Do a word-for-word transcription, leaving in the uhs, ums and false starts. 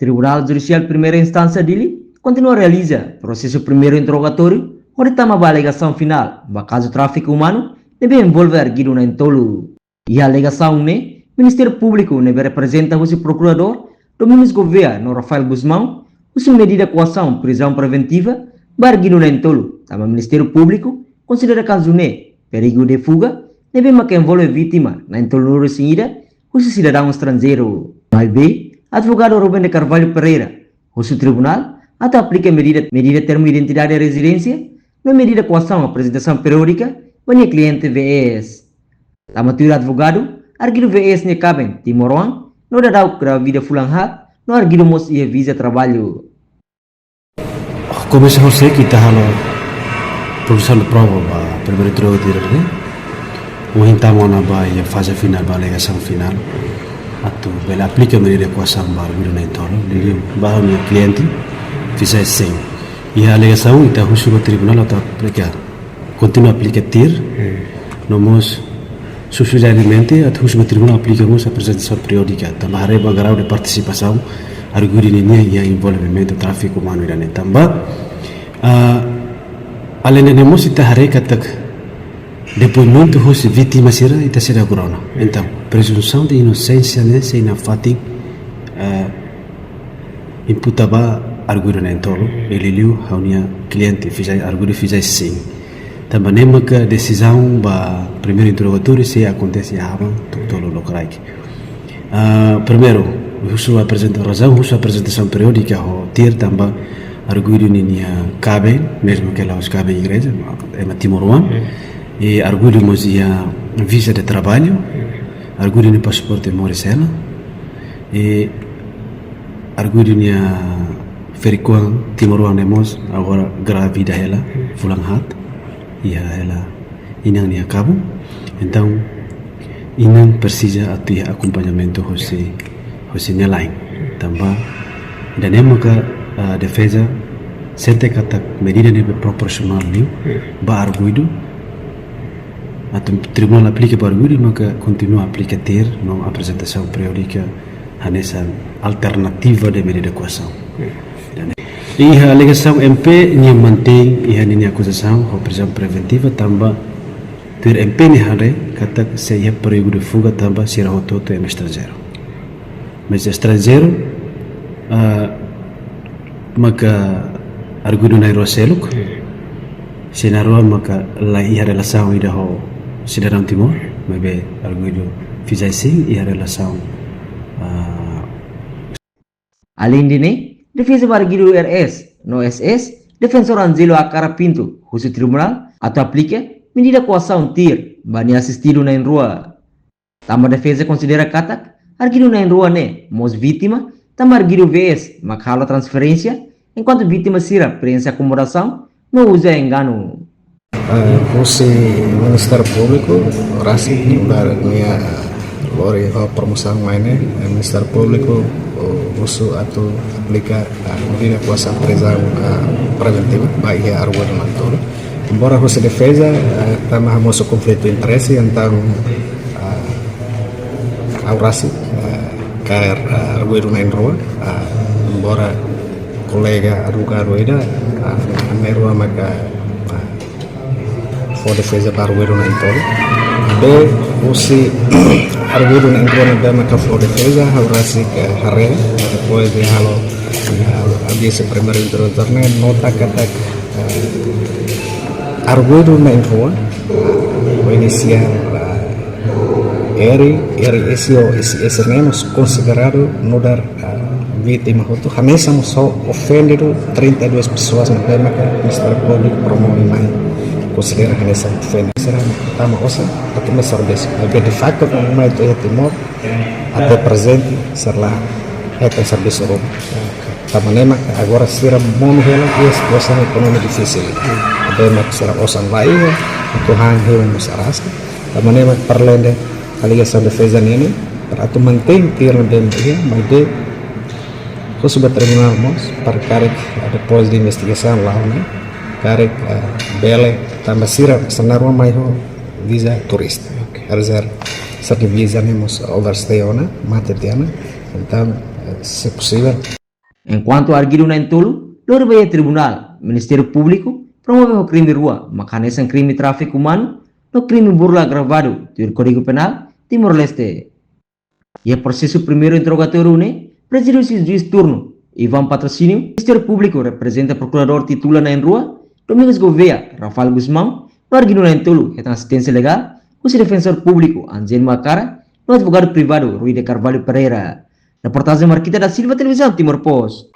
Tribunál Judisiál Primeira Instánsia Dili kontinua realiza prosesu primeiru interrogatóriu hodi tama ba alegasaun finál ba kazu tráfiku umanu ne'ebé envolve arguidu na'in-tolu. Iha alegasaun ne'e, Ministériu Públiku ne'ebé reprezenta husi Prokuradór Domingos Gouveia no Rafael Gusmão husu medida koasaun prizaun preventiva ba arguidu na'in-tolu, tanba Ministériu Públiku konsidera kazu ne'e perigu de fuga ne'ebé maka envolve vítima na'in-tolu-nulu-resin-ida husi sidadaun estranjeiru. Maibé, advogadu Rubem de Carvalho Pereira husu tribunál atu aplika medida, medida termu identidade rezidénsia no medida koasaun aprezentasaun periódika ba nia kliente V S. Tanba tuir advogadu, arguidu V S nia kaben timoroan no daudaun grávida fulan haat no arguidu mós iha viza traballu. Komesa horisehik ita halo produsaun de prova ba primeiru interrogatóriu ne'e. Ohin tama ona ba iha faze finál, ba alegasaun finál. Atu bele aplika medida koasaun ba arguidu na'in-tolu, liuliu ba ha'u-nia kliente, fisai sin. Iha alegasaun ita husu ba tribunál atu aplika, kontinua aplika tuir, no mós subsidiariamente atu husu ba tribunál aplika mós aprezentasaun periódika, tanba haree ba grau de partisipasaun arguidu ninia iha envolvimentu tráfiku umanu ida-ne'e. Tanba, ah, alende ne'e mós ita haree katak depoimentu husi vítima sira ita seidauk rona. Entaun, prezunsaun de inosénsia ne'e sei nafatin, ah, imputa ba arguidu na'in-tolu, liuliu ha'u-nia kliente, fisai, arguidu fisai sin. Tanba ne'e maka desizaun ba primeiru interrogatóriu sei akontese iha aban, tolu, tolu lokraik. Ah, primeiru, husu aprezenta-, razaun husu aprezentasaun periódika ho tuir tanba arguidu ninia kaben, mezmu ke la'ós kaben igreja, ema timoroan. I arguidu mós iha viza de traballu, arguidu nia pasaporte moris hela. I arguidu nia ferik-oan timoroan ne'e mós agora grávida hela, fulan haat, iha hela inan nia kabun. Entaun, inan presiza atu iha akompañamentu hosi, hosi nia la'en. Tanba, ida-ne'e maka, ah, defeza sente katak medida ne'ebé proporsionál liu ba arguidu, atu tribunál aplika ba arguidu, maka kontinua aplika tuir no aprezentasaun periódika hanesan alternativa de medida koasaun. Iha alegasaun M P nia mantein iha ninia akuzasaun ho prizaun preventiva tanba tuir M P nia haree katak sei iha perigu de fuga tanba sira hotu-hotu ema estranjeiru. Mas estranjeiru, ah, maka arguidu na'in-rua seluk. Sira na'in-rua maka la iha relasaun ida ho sidadaun Timor, maibé arguidu fisai sin iha relasaun, ah, Alende ne'e, defeza ba arguidu R S no S S, defensór Angelo Acara Pinto, husu tribunál atu aplika medida koasaun tuir ba nia asistidu na'in-rua. Tanba defeza konsidera katak arguidu na'in-rua ne'e mós vítima, tanba arguidu V S mak halo transferénsia, enkuantu vítima sira preenxe akomodasaun no uza enganu. Eh, husi Ministériu Públiku, rasik nu'udar nia lori ho promosaun mai ne'e, eh, Ministériu Públiku, oh, husu atu aplika, eh, medida koasaun prizaun, eh, preventiva ba iha arguidu na'in-tolu. Embora husi defeza, eh, tanba hamosu konflitu interese, entaun, eh, ha'u rasik, eh, kaer, eh, arguidu na'in-rua, eh, embora kolega advogadu ida, eh, na'in-rua maka, eh, fó defeza ba arguidu na'in-tolu. Maibé husi arguidu na'in-rua ne'ebé maka fó defeza, ha'u rasik, eh, haree, depois de halo, eh, audisi primeiru interrogatóriu ne'e, nota katak, eh, arguidu na'in-rua, eh, ho inisiál, eh, R, R S ou S S ne'e mós konsideradu nu'udar, ah, vítima hotu. Hanesan mós ofendidu trinta e duas pessoas ne'ebé maka Ministériu Públiku promove mai, konsidera hanesan ofendidu. Sira tama osan atu mai servisu. Maibé de facto, kuandu mai to'o iha Timor, até prezente, sira la hetan servisu ruma. Tanba ne'e mak agora sira monu hela iha situasaun ekonomia difisil. Ne'ebé mak sira osan la iha, atu han hela mós araska. Tanba ne'e mak para alende alegasaun defeza nian ne'e, para atu mantein tuir ne'ebé mak iha, maibé husu ba tribunál mós, para karik, eh, depois de investigasaun la'o ne'e, karik, eh, bele tanba sira sira na'in-rua mai ho viza turista. Oke. Quer dizer, sira-nia viza ne'e mós overstay ona, mate tiha ona. Entaun, eh, se posivel, Enkuantu arguidu na'in-tolu lori ba iha tribunál, Ministériu Públiku promove ho krime rua, mak hanesan krime tráfiku umanu no krime burla agravadu tuir Kódigu Penál Timor-Leste. Iha prosesu primeiru interrogatóriu ne'e, prezidíu husi juís turnu, Ivan Patrocínio, Ministériu Públiku reprezenta prokuradór titulár na'in-rua, Domingos Gouveia, Rafael Gusmão, no arguidu na'in-tolu hetan asisténsia legál husi defensór públiku Anselmo Akara no advogadu privadu Rui de Carvalho Pereira. Reportajen Marquita da Silva, Televizaun Timor Post.